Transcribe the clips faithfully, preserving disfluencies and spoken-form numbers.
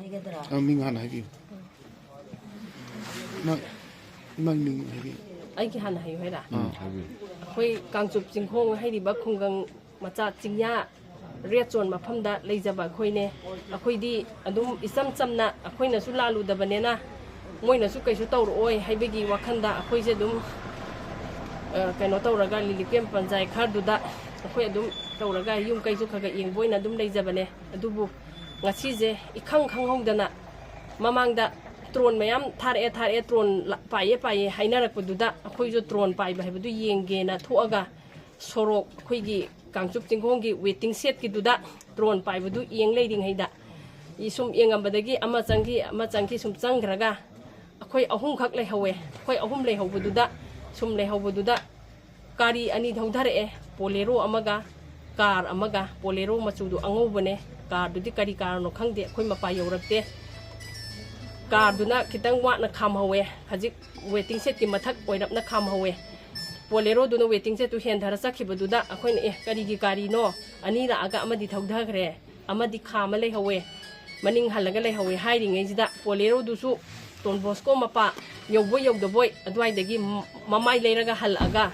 ꯍꯥꯏꯒꯗ꯭ꯔꯥ? ꯑ, ꯃꯤꯡ ꯍꯥꯟꯅ ꯍꯥꯏꯕꯤꯌꯨ꯫ ꯏꯃꯥ, ꯏꯃꯥꯒꯤ ꯃꯤꯡ ꯍꯥꯏꯕꯤꯌꯨ꯫ ꯑꯩꯒꯤ ꯍꯥꯟꯅ ꯍꯥꯏꯌꯨ ꯍꯥꯏꯔ? ꯑꯥ, ꯍꯥꯏꯕꯤꯌꯨ꯫ ꯑꯩꯈꯣꯏ ꯀꯥꯡꯆꯨꯞ ꯆꯤꯡꯈꯣꯡ ꯍꯥꯏꯔꯤꯕ ꯈꯨꯡꯒꯪ ꯃꯆꯥ ꯆꯤꯡꯌꯥ ꯔꯦꯠ ꯖꯣꯟ ꯃꯐꯝꯗ ꯂꯩꯖꯕ ꯑꯩꯈꯣꯏꯅꯦ꯫ ꯑꯩꯈꯣꯏꯗꯤ ꯑꯗꯨꯝ ꯏꯆꯝ ꯆꯝꯅ, ꯑꯩꯈꯣꯏꯅꯁꯨ ꯂꯥꯜꯂꯨꯗꯕꯅꯤꯅ ꯃꯣꯏꯅꯁꯨ ꯀꯩꯁꯨ ꯇꯧꯔꯛꯑꯣꯏ ꯍꯥꯏꯕꯒꯤ ꯋꯥꯈꯜꯗ ꯑꯩꯈꯣꯏꯁꯦ ꯑꯗꯨꯝ, ꯑ, ꯀꯩꯅꯣ ꯇꯧꯔꯒ ꯂꯤꯂꯤꯀꯦꯝ ꯄꯟꯆꯥꯌꯠ ꯈꯔꯗꯨꯗ ꯑꯩꯈꯣꯏ ꯑꯗꯨꯝ ꯇꯧꯔꯒ ꯌꯨꯝ ꯀꯩꯁꯨ ꯈꯔ ꯈꯔ ꯌꯦꯡꯕ ꯑꯣꯏꯅ ꯑꯗꯨꯝ ꯂꯩꯖꯕꯅꯦ꯫ ꯑꯗꯨꯕꯨ ꯉꯁꯤꯁꯦ ꯏꯈꯪ ꯈꯪꯍꯧꯗꯅ ꯃꯃꯥꯡꯗ ꯇ꯭ꯔꯣꯟ ꯃꯌꯥꯝ ꯊꯥꯔꯛꯑꯦ, ꯊꯥꯔꯛꯑꯦ, ꯇ꯭ꯔꯣꯟ ꯂ-, ꯄꯥꯏꯌꯦ, ꯄꯥꯏꯌꯦ ꯍꯥꯏꯅꯔꯛꯄꯗꯨꯗ ꯑꯩꯈꯣꯏꯁꯨ ꯇ꯭ꯔꯣꯟ ꯄꯥꯏꯕ ꯍꯥꯏꯕꯗꯨ ꯌꯦꯡꯒꯦꯅ ꯊꯣꯛꯑꯒ ꯁꯣꯔꯣꯛ ꯑꯩꯈꯣꯏꯒꯤ ꯀꯥꯡꯆꯨꯞ ꯆꯤꯡꯈꯣꯡꯒꯤ ꯋꯦꯇꯤꯡ ꯁꯦꯠꯀꯤꯗꯨꯗ ꯇ꯭ꯔꯣꯟ ꯄꯥꯏꯕꯗꯨ ꯌꯦꯡ ꯂꯩꯔꯤꯉꯩꯗ ꯁꯨꯝ ꯌꯦꯡꯉꯝꯕꯗꯒꯤ ꯑꯃ ꯆꯪꯈꯤ, ꯑꯃ ꯆꯪꯈꯤ ꯁꯨꯝ ꯆꯪꯈ꯭ꯔꯒ ꯑꯩꯈꯣꯏ ꯑꯍꯨꯝꯈꯛ ꯂꯩꯍꯧꯋꯦ꯫ ꯑꯩꯈꯣꯏ ꯑꯍꯨꯝ ꯂꯩꯍꯧꯕꯗꯨꯗ, ꯁꯨꯝ ꯂꯩꯍꯧꯕꯗꯨꯗ ꯒꯥꯔꯤ ꯑꯅꯤ ꯊꯧꯊꯔꯛꯑꯦ, ꯄꯣꯂꯦꯔꯣ ꯑꯃꯒ ꯀꯥꯔ ꯑꯃꯒ꯫ ꯄꯣꯂꯦꯔꯣ ꯃꯆꯨꯗꯨ ꯑꯉꯧꯕꯅꯦ, ꯀꯥꯔꯗꯨꯗꯤ ꯀꯔꯤ ꯀꯥꯔꯅꯣ ꯈꯪꯗꯦ, ꯑꯩꯈꯣꯏ ꯃꯄꯥ ꯌꯧꯔꯛꯇꯦ꯫ ꯀꯥꯔꯗꯨꯅ ꯈꯤꯇꯪ ꯋꯥꯠꯅ ꯈꯥꯝꯍꯧꯋꯦ, ꯍꯧꯖꯤꯛ ꯋꯦꯇꯤꯡ ꯁꯦꯠꯀꯤ ꯃꯊꯛ ꯑꯣꯏꯔꯞꯅ ꯈꯥꯝꯍꯧꯋꯦ꯫ ꯄꯣꯂꯦꯔꯣꯗꯨꯅ ꯋꯦꯇꯤꯡ ꯁꯦꯠꯇꯨ ꯍꯦꯟꯊꯔ ꯆꯠꯈꯤꯕꯗꯨꯗ ꯑꯩꯈꯣꯏꯅ, "ꯑꯦ, ꯀꯔꯤꯒꯤ ꯒꯥꯔꯤꯅꯣ? ꯑꯅꯤ ꯂꯥꯛꯑꯒ ꯑꯃꯗꯤ ꯊꯧꯊꯈ꯭ꯔꯦ, ꯑꯃꯗꯤ ꯈꯥꯝꯃ ꯂꯩꯍꯧꯋꯦ, ꯃꯅꯤꯡ ꯍꯜꯂꯒ ꯂꯩꯍꯧꯋꯦ" ꯍꯥꯏꯔꯤꯉꯩꯁꯤꯗ ꯄꯣꯂꯦꯔꯣꯗꯨꯁꯨ ꯗꯣꯟ ꯕꯣꯁꯀꯣ ꯃꯄꯥ ꯌꯧꯕꯣꯏ ꯌꯧꯗꯕꯣꯏ ꯑꯗꯨꯋꯥꯏꯗꯒꯤ ꯃꯃꯥꯏ ꯂꯩꯔꯒ ꯍꯜꯂꯛꯑꯒ,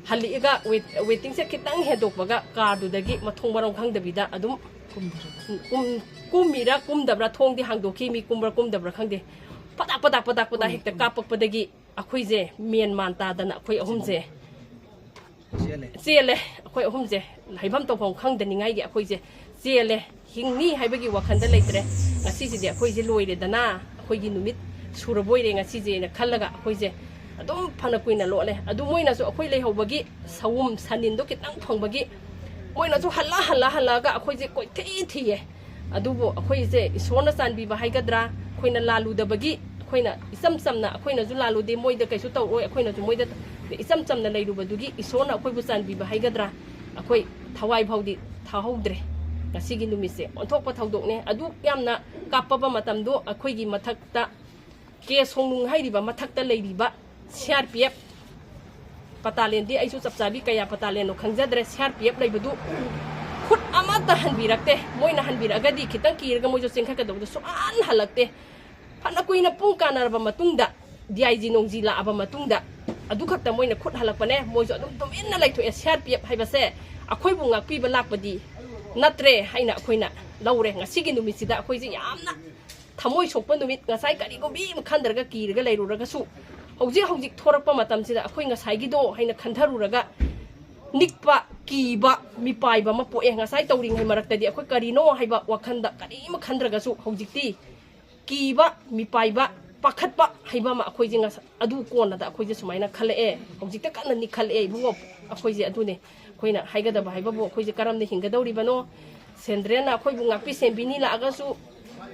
ꯍꯜꯂꯛꯑꯒ ꯋꯦꯠ-, ꯋꯦꯇꯤꯡ ꯁꯦꯠ ꯈꯤꯇꯪ ꯍꯦꯟꯗꯣꯛꯄꯒ ꯀꯥꯔꯗꯨꯗꯒꯤ ꯃꯊꯣꯡ ꯃꯔꯝ ꯈꯪꯗꯕꯤꯗ ꯑꯗꯨꯝ ꯀꯨꯝ-, ꯀꯨꯝꯃꯤꯔꯥ ꯀꯨꯝꯗꯕ꯭ꯔꯥ, ꯊꯣꯡꯗꯤ ꯍꯥꯡꯗꯣꯛꯈꯤ, ꯃꯤ ꯀꯨꯝꯕ꯭ꯔꯥ ꯀꯨꯝꯗꯕ꯭ꯔꯥ ꯈꯪꯗꯦ, ꯄꯗꯥꯛ ꯄꯗꯥꯛ ꯄꯗꯥꯛ ꯄꯗꯥꯛ ꯍꯦꯛꯇ ꯀꯥꯞꯄꯛꯄꯗꯒꯤ ꯑꯩꯈꯣꯏꯁꯦ ꯃꯦꯟ ꯃꯥꯟ ꯇꯥꯗꯅ ꯑꯩꯈꯣꯏ ꯑꯍꯨꯝꯁꯦ ꯆꯦꯜꯂꯦ꯫ ꯆꯦꯜꯂꯦ꯫ ꯑꯩꯈꯣꯏ ꯑꯍꯨꯝꯁꯦ ꯍꯥꯏꯐꯝ ꯇꯧꯐꯝ ꯈꯪꯗꯅꯤꯡꯉꯥꯏꯒꯤ ꯑꯩꯈꯣꯏꯁꯦ ꯆꯦꯜꯂꯦ꯫ ꯍꯤꯡꯅꯤ ꯍꯥꯏꯕꯒꯤ ꯋꯥꯈꯜꯗ ꯂꯩꯇ꯭ꯔꯦ꯫ ꯉꯁꯤꯁꯤꯗꯤ ꯑꯩꯈꯣꯏꯁꯦ ꯂꯣꯏꯔꯦꯗꯅ, ꯑꯩꯈꯣꯏꯒꯤ ꯅꯨꯃꯤꯠ ꯁꯨꯔꯕꯣꯏꯔꯦ ꯉꯁꯤꯁꯦꯅ ꯈꯜꯂꯒ ꯑꯩꯈꯣꯏꯁꯦ ꯑꯗꯨꯝ ꯐꯅ ꯀꯨꯏꯅ ꯂꯣꯠꯂꯦ꯫ ꯑꯗꯨ ꯃꯣꯏꯅꯁꯨ ꯑꯩꯈꯣꯏ ꯂꯩꯍꯧꯕꯒꯤ ꯁꯥꯋꯨꯝ ꯁꯅꯤꯟꯗꯣ ꯈꯤꯇꯪ ꯐꯪꯕꯒꯤ ꯃꯣꯏꯅꯁꯨ ꯍꯜꯂ ꯍꯜꯂ ꯍꯜꯂꯛꯑꯒ ꯑꯩꯈꯣꯏꯁꯦ ꯀꯣꯏꯊꯤ ꯊꯤꯌꯦ꯫ ꯑꯗꯨꯕꯨ ꯑꯩꯈꯣꯏꯁꯦ ꯏꯁꯣꯔꯅ ꯆꯥꯟꯕꯤꯕ ꯍꯥꯏꯒꯗ꯭ꯔꯥ, ꯑꯩꯈꯣꯏꯅ ꯂꯥꯜꯂꯨꯗꯕꯒꯤ, ꯑꯩꯈꯣꯏꯅ ꯏꯆꯝ ꯆꯝꯅ, ꯑꯩꯈꯣꯏꯅꯁꯨ ꯂꯥꯜꯂꯨꯗꯦ, ꯃꯣꯏꯗ ꯀꯩꯁꯨ ꯇꯧꯔꯣꯏ, ꯑꯩꯈꯣꯏꯅꯁꯨ ꯃꯣꯏꯗ ꯏꯆꯝ ꯆꯝꯅ ꯂꯩꯔꯨꯕꯗꯨꯒꯤ ꯏꯁꯣꯔꯅ ꯑꯩꯈꯣꯏꯕꯨ ꯆꯥꯟꯕꯤꯕ ꯍꯥꯏꯒꯗ꯭ꯔꯥ, ꯑꯩꯈꯣꯏ ꯊꯋꯥꯏ ꯐꯥꯎꯗꯤ ꯊꯥꯍꯧꯗ꯭ꯔꯦ꯫ ꯉꯁꯤꯒꯤ ꯅꯨꯃꯤꯠꯁꯦ ꯑꯣꯟꯊꯣꯛꯄ ꯊꯧꯗꯣꯛꯅꯦ꯫ ꯑꯗꯨꯛ ꯌꯥꯝꯅ ꯀꯥꯞꯄꯕ ꯃꯇꯝꯗꯣ ꯑꯩꯈꯣꯏꯒꯤ ꯃꯊꯛꯇ ꯀꯦ ꯁꯣꯡꯅꯨꯡ ꯍꯥꯏꯔꯤꯕ ꯃꯊꯛꯇ ꯂꯩꯔꯤꯕ ꯁꯤ ꯑꯥꯔ ꯄꯤ ꯑꯦꯐ ꯄꯇꯥꯂꯦꯟꯗꯤ ꯑꯩꯁꯨ ꯆꯞ ꯆꯥꯕꯤ ꯀꯌꯥ ꯄꯇꯥꯂꯦꯟꯅꯣ ꯈꯪꯖꯗ꯭ꯔꯦ꯫ ꯁꯤ ꯑꯥꯔ ꯄꯤ ꯑꯦꯐ ꯂꯩꯕꯗꯨ ꯈꯨꯠ ꯑꯃꯠꯇ ꯍꯟꯕꯤꯔꯛꯇꯦ꯫ ꯃꯣꯏꯅ ꯍꯟꯕꯤꯔꯛꯑꯒꯗꯤ ꯈꯤꯇꯪ ꯀꯤꯔꯒ ꯃꯣꯏꯁꯨ ꯆꯦꯟꯈꯠꯀꯗꯧꯕꯗꯣ ꯁꯨꯡꯍꯟ ꯍꯜꯂꯛꯇꯦ꯫ ꯐꯅ ꯀꯨꯏꯅ ꯄꯨꯡ ꯀꯥꯟꯅꯔꯕ ꯃꯇꯨꯡꯗ, ꯗꯤ ꯑꯥꯏ ꯖꯤ ꯅꯣꯡꯖꯤ ꯂꯥꯛꯑꯕ ꯃꯇꯨꯡꯗ, ꯑꯗꯨ ꯈꯛꯇ ꯃꯣꯏꯅ ꯈꯨꯠ ꯍꯜꯂꯛꯄꯅꯦ꯫ ꯃꯣꯏꯁꯨ ꯑꯗꯨꯝ ꯇꯨꯃꯤꯟꯅ ꯂꯩꯊꯣꯛꯑꯦ꯫ ꯁꯤ ꯑꯥꯔ ꯄꯤ ꯑꯦꯐ ꯍꯥꯏꯕꯁꯦ ꯑꯩꯈꯣꯏꯕꯨ ꯉꯥꯛꯄꯤꯕ ꯂꯥꯛꯄꯗꯤ ꯅꯠꯇ꯭ꯔꯦ ꯍꯥꯏꯅ ꯑꯩꯈꯣꯏꯅ ꯂꯧꯔꯦ꯫ ꯉꯁꯤꯒꯤ ꯅꯨꯃꯤꯠꯁꯤꯗ ꯑꯩꯈꯣꯏꯁꯦ ꯌꯥꯝꯅ ꯊꯃꯣꯏ ꯁꯣꯛꯄ ꯅꯨꯃꯤꯠ, ꯉꯁꯥꯏ ꯀꯔꯤꯒꯨꯝꯕꯤ ꯑꯃ ꯈꯟꯗ꯭ꯔꯒ ꯀꯤꯔꯒ ꯂꯩꯔꯨꯔꯒꯁꯨ, ꯍꯧꯖꯤꯛ ꯍꯧꯖꯤꯛ ꯊꯣꯔꯛꯄ ꯃꯇꯝꯁꯤꯗ ꯑꯩꯈꯣꯏ ꯉꯁꯥꯏꯒꯤꯗꯣ ꯍꯥꯏꯅ ꯈꯟꯊꯔꯨꯔꯒ ꯅꯤꯛꯄ, ꯀꯤꯕ, ꯃꯤꯄꯥꯏꯕ ꯑꯃ ꯄꯣꯛꯑꯦ꯫ ꯉꯁꯥꯏ ꯇꯧꯔꯤꯉꯩ ꯃꯔꯛꯇꯗꯤ ꯑꯩꯈꯣꯏ ꯀꯔꯤꯅꯣ ꯍꯥꯏꯕ ꯋꯥꯈꯜꯗ ꯀꯔꯤꯝ ꯈꯟꯗ꯭ꯔꯒꯁꯨ, ꯍꯧꯖꯤꯛꯇꯤ ꯀꯤꯕ, ꯃꯤꯄꯥꯏꯕ, ꯄꯥꯈꯠꯄ ꯍꯩꯕ ꯑꯃ ꯑꯩꯈꯣꯏꯁꯦ ꯉꯁ-, ꯑꯗꯨ ꯀꯣꯟꯅꯗ ꯑꯩꯈꯣꯏꯁꯦ ꯁꯨꯃꯥꯏꯅ ꯈꯜꯂꯛꯑꯦ꯫ ꯍꯧꯖꯤꯛꯇ ꯀꯟꯅ ꯅꯤꯛꯈꯠꯂꯛꯑꯦ ꯏꯕꯨꯡꯉꯣ꯫ ꯑꯩꯈꯣꯏꯁꯦ ꯑꯗꯨꯅꯦ ꯑꯩꯈꯣꯏꯅ ꯍꯥꯏꯒꯗꯕ ꯍꯥꯏꯕꯕꯨ, ꯑꯩꯈꯣꯏꯁꯦ ꯀꯔꯝꯅ ꯍꯤꯡꯒꯗꯧꯔꯤꯕꯅꯣ? ꯁꯦꯟꯗ꯭ꯔꯦꯟꯅ ꯑꯩꯈꯣꯏꯕꯨ ꯉꯥꯛꯄꯤ ꯁꯦꯟꯕꯤꯅꯤ ꯂꯥꯛꯑꯒꯁꯨ,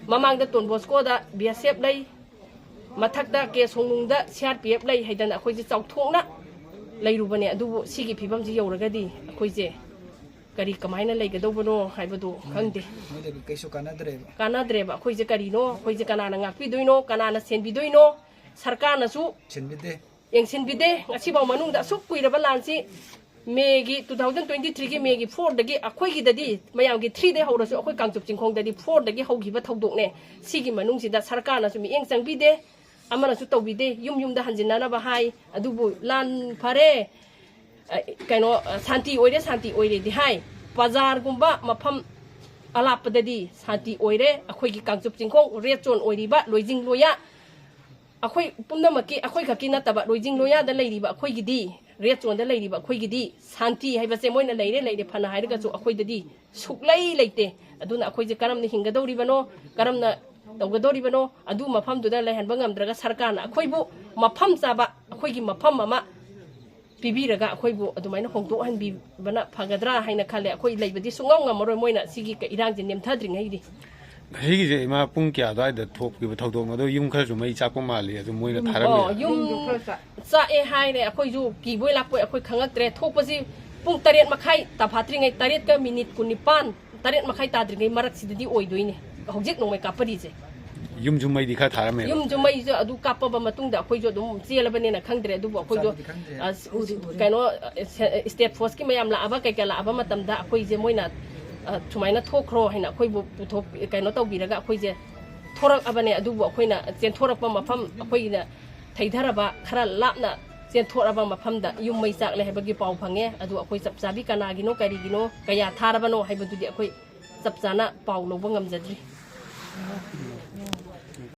ꯃꯃꯥꯡꯗ ꯇꯣꯟ ꯕꯣꯁꯀꯣꯗ ꯕꯤ ꯑꯦꯁ ꯑꯦꯐ ꯂꯩ, ꯃꯊꯛꯇ ꯀꯦ ꯁꯣꯡꯅꯨꯡꯗ ꯁꯤ ꯑꯥꯔ ꯄꯤ ꯑꯦꯐ ꯂꯩ ꯍꯥꯏꯗꯅ ꯑꯩꯈꯣꯏꯁꯦ ꯆꯥꯎꯊꯣꯛꯅ ꯂꯩꯔꯨꯕꯅꯦ꯫ ꯑꯗꯨꯕꯨ ꯁꯤꯒꯤ ꯐꯤꯕꯝꯁꯤ ꯌꯧꯔꯒꯗꯤ ꯑꯩꯈꯣꯏꯁꯦ ꯀꯔꯤ ꯀꯃꯥꯏꯅ ꯂꯩꯒꯗꯧꯕꯅꯣ ꯍꯥꯏꯕꯗꯨ ꯈꯪꯗꯦ꯫ ꯃꯣꯏꯗꯗꯤ ꯀꯩꯁꯨ ꯀꯥꯟꯅꯗ꯭ꯔꯦꯕ꯫ ꯀꯥꯟꯅꯗ꯭ꯔꯦꯕ꯫ ꯑꯩꯈꯣꯏꯁꯦ ꯀꯔꯤꯅꯣ? ꯑꯩꯈꯣꯏꯁꯦ ꯀꯅꯥꯅ ꯉꯥꯛꯄꯤꯗꯣꯏꯅꯣ? ꯀꯅꯥꯅ ꯁꯦꯟꯕꯤꯗꯣꯏꯅꯣ? ꯁꯔꯀꯥꯔꯅꯁꯨ ꯁꯤꯟꯕꯤꯗꯦ꯫ ꯌꯦꯡꯁꯤꯟꯕꯤꯗꯦ꯫ ꯉꯁꯤꯐꯥꯎ ꯃꯅꯨꯡꯗ ꯑꯁꯨꯛ ꯀꯨꯏꯔꯕ ꯂꯥꯟꯁꯤ, ꯃꯦꯒꯤ, ꯇꯨ ꯊꯥꯎꯖꯟ ꯇ꯭ꯋꯦꯟꯇꯤ ꯊ꯭ꯔꯤꯒꯤ ꯃꯦꯒꯤ ꯐꯣꯔꯗꯒꯤ, ꯑꯩꯈꯣꯏꯒꯤꯗꯗꯤ ꯃꯌꯥꯝꯒꯤ ꯊ꯭ꯔꯤꯗꯒꯤ ꯍꯧꯔꯁꯨ ꯑꯩꯈꯣꯏ ꯀꯥꯡꯆꯨꯞ ꯆꯤꯡꯈꯣꯡꯗꯗꯤ ꯐꯣꯔꯗꯒꯤ ꯍꯧꯈꯤꯕ ꯊꯧꯗꯣꯛꯅꯦ꯫ ꯁꯤꯒꯤ ꯃꯅꯨꯡꯁꯤꯗ ꯁꯔꯀꯥꯔꯅꯁꯨ ꯃꯤꯠꯌꯦꯡ ꯆꯪꯕꯤꯗꯦ, ꯑꯃꯅꯁꯨ ꯇꯧꯕꯤꯗꯦ꯫ ꯌꯨꯝ ꯌꯨꯝꯗ ꯍꯟꯖꯤꯟꯅꯅꯕ ꯍꯥꯏ, ꯑꯗꯨꯕꯨ ꯂꯥꯟ ꯐꯔꯦ, ꯑ, ꯀꯩꯅꯣ, ꯑ, ꯁꯥꯟꯇꯤ ꯑꯣꯏꯔꯦ, ꯁꯥꯟꯇꯤ ꯑꯣꯏꯔꯦꯗꯤ ꯍꯥꯏ꯫ ꯕꯖꯥꯔꯒꯨꯝꯕ ꯃꯐꯝ ꯑꯂꯥꯞꯄꯗꯗꯤ ꯁꯥꯟꯇꯤ ꯑꯣꯏꯔꯦ꯫ ꯑꯩꯈꯣꯏꯒꯤ ꯀꯥꯡꯆꯨꯞ ꯆꯤꯡꯈꯣꯡ ꯔꯦꯗ ꯖꯣꯟ ꯑꯣꯏꯔꯤꯕ ꯂꯣꯏꯖꯤꯡ ꯂꯣꯌꯥ, ꯑꯩꯈꯣꯏ ꯄꯨꯝꯅꯃꯛꯀꯤ, ꯑꯩꯈꯣꯏ ꯈꯛꯀꯤ ꯅꯠꯇꯕ, ꯂꯣꯏꯖꯤꯡ ꯂꯣꯌꯥꯗ ꯂꯩꯔꯤꯕ ꯑꯩꯈꯣꯏꯒꯤꯗꯤ, ꯔꯦꯗ ꯖꯣꯟꯗ ꯂꯩꯔꯤꯕ ꯑꯩꯈꯣꯏꯒꯤꯗꯤ ꯁꯥꯟꯇꯤ ꯍꯥꯏꯕꯁꯦ, ꯃꯣꯏꯅ ꯂꯩꯔꯦ ꯂꯩꯔꯦ ꯐꯅ ꯍꯥꯏꯔꯒꯁꯨ ꯑꯩꯈꯣꯏꯗꯗꯤ ꯁꯨꯛꯂꯩ ꯂꯩꯇꯦ꯫ ꯑꯗꯨꯅ ꯑꯩꯈꯣꯏꯁꯦ ꯀꯔꯝꯅ ꯍꯤꯡꯒꯗꯧꯔꯤꯕꯅꯣ, ꯀꯔꯝꯅ ꯇꯧꯒꯗꯧꯔꯤꯕꯅꯣ, ꯑꯗꯨ ꯃꯐꯝꯗꯨꯗ ꯂꯩꯍꯟꯕ ꯉꯝꯗ꯭ꯔꯒ ꯁꯔꯀꯥꯔꯅ ꯑꯩꯈꯣꯏꯕꯨ ꯃꯐꯝ ꯆꯥꯕ, ꯑꯩꯈꯣꯏꯒꯤ ꯃꯐꯝ ꯑꯃ ꯄꯤꯕꯤꯔꯒ ꯑꯩꯈꯣꯏꯕꯨ ꯑꯗꯨꯃꯥꯏꯅ ꯍꯣꯡꯗꯣꯛꯍꯟꯕꯤꯕꯅ ꯐꯒꯗ꯭ꯔꯥ ꯍꯥꯏꯅ ꯈꯜꯂꯦ꯫ ꯑꯩꯈꯣꯏ ꯂꯩꯕꯗꯤ ꯁꯨꯡꯉꯝ ꯉꯝꯃꯔꯣꯏ, ꯃꯣꯏꯅ ꯁꯤꯒꯤ ꯏꯔꯥꯡꯁꯦ ꯅꯦꯝꯊꯗ꯭ꯔꯤꯉꯩꯗꯤ꯫ ꯉꯁꯤꯒꯤꯁꯦ ꯏꯃꯥ ꯄꯨꯡ ꯀꯌꯥ ꯑꯗꯨꯋꯥꯏꯗ ꯊꯣꯛꯈꯤꯕ ꯊꯧꯗꯣꯛꯅꯣ? ꯑꯗꯣ ꯌꯨꯝ ꯈꯔꯁꯨ ꯃꯩ ꯆꯥꯛꯄ ꯃꯥꯜꯂꯤ, ꯑꯗꯨ ꯃꯣꯏꯅ ꯑꯣ, ꯊꯥꯔꯝꯃꯤꯔ? ꯌꯨꯝ ꯆꯥꯛꯑꯦ ꯍꯥꯏꯔꯦ꯫ ꯑꯩꯈꯣꯏꯁꯨ ꯀꯤꯕꯣꯏ ꯂꯥꯛꯄꯣꯏ ꯑꯩꯈꯣꯏ ꯈꯪꯉꯛꯇ꯭ꯔꯦ꯫ ꯊꯣꯛꯄꯁꯤ ꯄꯨꯡ ꯇꯔꯦꯠ ꯃꯈꯥꯏ ꯇꯥꯐꯥꯠꯇ꯭ꯔꯤꯉꯩ, ꯇꯔꯦꯠꯀ ꯃꯤꯅꯤꯠ ꯀꯨꯟꯅꯤꯄꯥꯟ, ꯇꯔꯦꯠ ꯃꯈꯥꯏ ꯇꯥꯗ꯭ꯔꯤꯉꯩ ꯃꯔꯛꯁꯤꯗꯗꯤ ꯑꯣꯏꯗꯣꯏꯅꯦ ꯍꯧꯖꯤꯛ ꯅꯣꯡꯃꯩ ꯀꯥꯞꯄꯔꯤꯁꯦ꯫ ꯌꯨꯝꯁꯨ ꯃꯩꯗꯤ ꯈꯔ ꯊꯥꯔꯝꯃꯦꯕ꯫ ꯌꯨꯝꯁꯨ ꯃꯩꯁꯨ ꯑꯗꯨ ꯀꯥꯞꯄꯕ ꯃꯇꯨꯡꯗ ꯑꯩꯈꯣꯏꯁꯨ ꯑꯗꯨꯝ ꯆꯦꯜꯂꯕꯅꯤꯅ ꯈꯪꯗ꯭ꯔꯦ꯫ ꯑꯗꯨꯕꯨ ꯑꯩꯈꯣꯏꯁꯨ ꯆꯥꯕꯗꯤ ꯈꯪꯗ꯭ꯔꯦ꯫ ꯑ, ꯀꯩꯅꯣ, ꯁ꯭ꯇꯦꯠ ꯐꯣꯔꯁꯀꯤ ꯃꯌꯥꯝ ꯂꯥꯛꯑꯕ, ꯀꯩꯀꯥ ꯂꯥꯛꯑꯕ ꯃꯇꯝꯗ ꯑꯩꯈꯣꯏꯁꯦ ꯃꯣꯏꯅ ꯑ, ꯁꯨꯃꯥꯏꯅ ꯊꯣꯛꯈ꯭ꯔꯣ ꯍꯥꯏꯅ ꯑꯩꯈꯣꯏꯕꯨ ꯄꯨꯊꯣꯛ ꯀꯩꯅꯣ ꯇꯧꯕꯤꯔꯒ ꯑꯩꯈꯣꯏꯁꯦ ꯊꯣꯔꯛꯑꯕꯅꯦ꯫ ꯑꯗꯨꯕꯨ ꯑꯩꯈꯣꯏꯅ ꯆꯦꯟꯊꯣꯔꯛꯄ ꯃꯐꯝ, ꯑꯩꯈꯣꯏꯒꯤꯅ ꯊꯩꯊꯔꯕ ꯈꯔ ꯂꯥꯞꯅ ꯆꯦꯟꯊꯣꯔꯛꯑꯕ ꯃꯐꯝꯗ ꯌꯨꯝ ꯃꯩ ꯆꯥꯛꯂꯦ ꯍꯥꯏꯕꯒꯤ ꯄꯥꯎ ꯐꯪꯉꯦ꯫ ꯑꯗꯨ ꯑꯩꯈꯣꯏ ꯆꯞ ꯆꯥꯕꯤ ꯀꯅꯥꯒꯤꯅꯣ, ꯀꯔꯤꯒꯤꯅꯣ, ꯀꯌꯥ ꯊꯥꯔꯕꯅꯣ ꯍꯥꯏꯕꯗꯨꯗꯤ ꯑꯩꯈꯣꯏ ꯆꯞ ꯆꯥꯅ ꯄꯥꯎ ꯂꯧꯕ ꯉꯝꯖꯗ꯭ꯔꯤ꯫